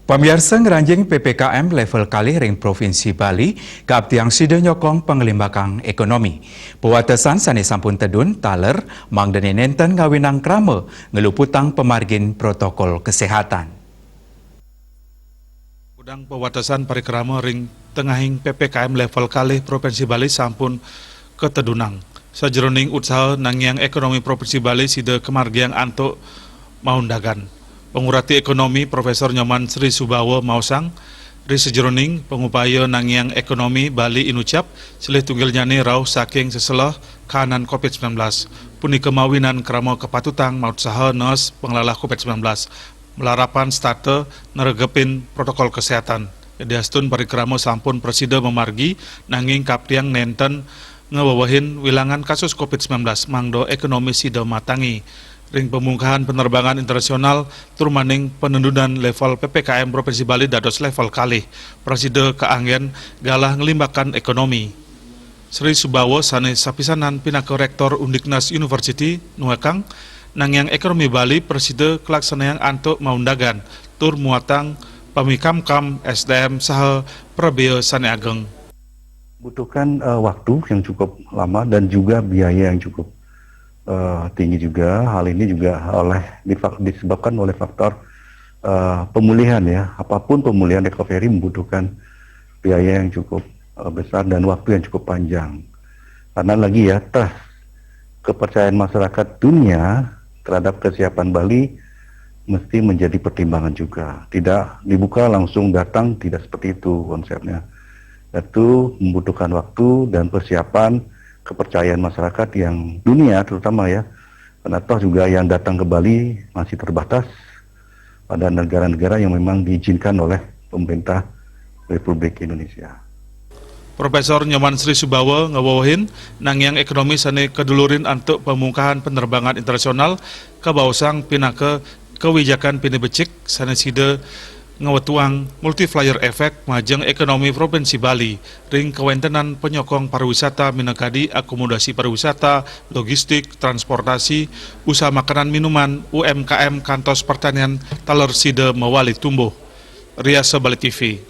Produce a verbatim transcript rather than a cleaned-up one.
Pamiarsa, ngranjing P P K M level kalih ring Provinsi Bali, kaaptiang sida nyokong panglimbakan ekonomi. Pawatesan sane sampun tedun taler mangdane nenten ngawinang krama ngluputang pamargin protokol kesehatan. Kudang pawatesan parikrama ring tengahing P P K M level kalih Provinsi Bali sampun katedunang. Sajeroning utsaha nangiang ekonomi Provinsi Bali sida kamargiang antuk maundagan. Pangurati ekonomi Profesor Nyoman Sri Subawa maosang, ri sajeroning pangupaya nangiang ekonomi Bali inucap, silih tunggilnyane rauh saking seselah kahanan covid sembilan belas. Punika mawinan krama kapatutang mautsaha nees panglalah covid sembilan belas, malarapan setata nregepin protokol kesehatan. Yadiastun parikrama sampun prasida mamargi, nanging kaaptiang nenten ngawewehin wilangan kasus covid sembilan belas mangda ekonomi sida matangi. Ring pamungkahan penerbangan internasional tur maning penendunan level P P K M Provinsi Bali dados level kalih, prasida kaanggen galah nglimbakan ekonomi. Sri Subawa sane sapisanan pinaka Rektor Undiknas University nuekang, nangiang ekonomi Bali prasida kalaksanayang antuk maundagan tur muatang pamikamkam S D M saha prabea sane ageng. Butuhkan eh, waktu yang cukup lama dan juga biaya yang cukup eh, tinggi juga. Hal ini juga oleh difak- disebabkan oleh faktor eh, pemulihan, ya. Apapun pemulihan, recovery, membutuhkan biaya yang cukup eh, besar dan waktu yang cukup panjang. Karena lagi, ya, trust, kepercayaan masyarakat dunia terhadap kesiapan Bali mesti menjadi pertimbangan juga. Tidak dibuka langsung datang, tidak seperti itu konsepnya. Itu membutuhkan waktu dan persiapan, kepercayaan masyarakat yang dunia terutama, ya. Karena toh juga yang datang ke Bali masih terbatas pada negara-negara yang memang diizinkan oleh pemerintah Republik Indonesia. Profesor Nyoman Sri Subawa ngawewehin, nangiang ekonomi sane kadulurin antuk pamungkahan penerbangan internasional kabaosang pinaka kawijakan pine becik sane sida ngwetuang multiplier effect majeng ekonomi Provinsi Bali ring kawentenan panyokong pariwisata minakadi akomodasi pariwisata, logistik, transportasi, usaha makanan minuman, U M K M kantos pertanian taler sida mawali tumbuh. Riasa Bali T V.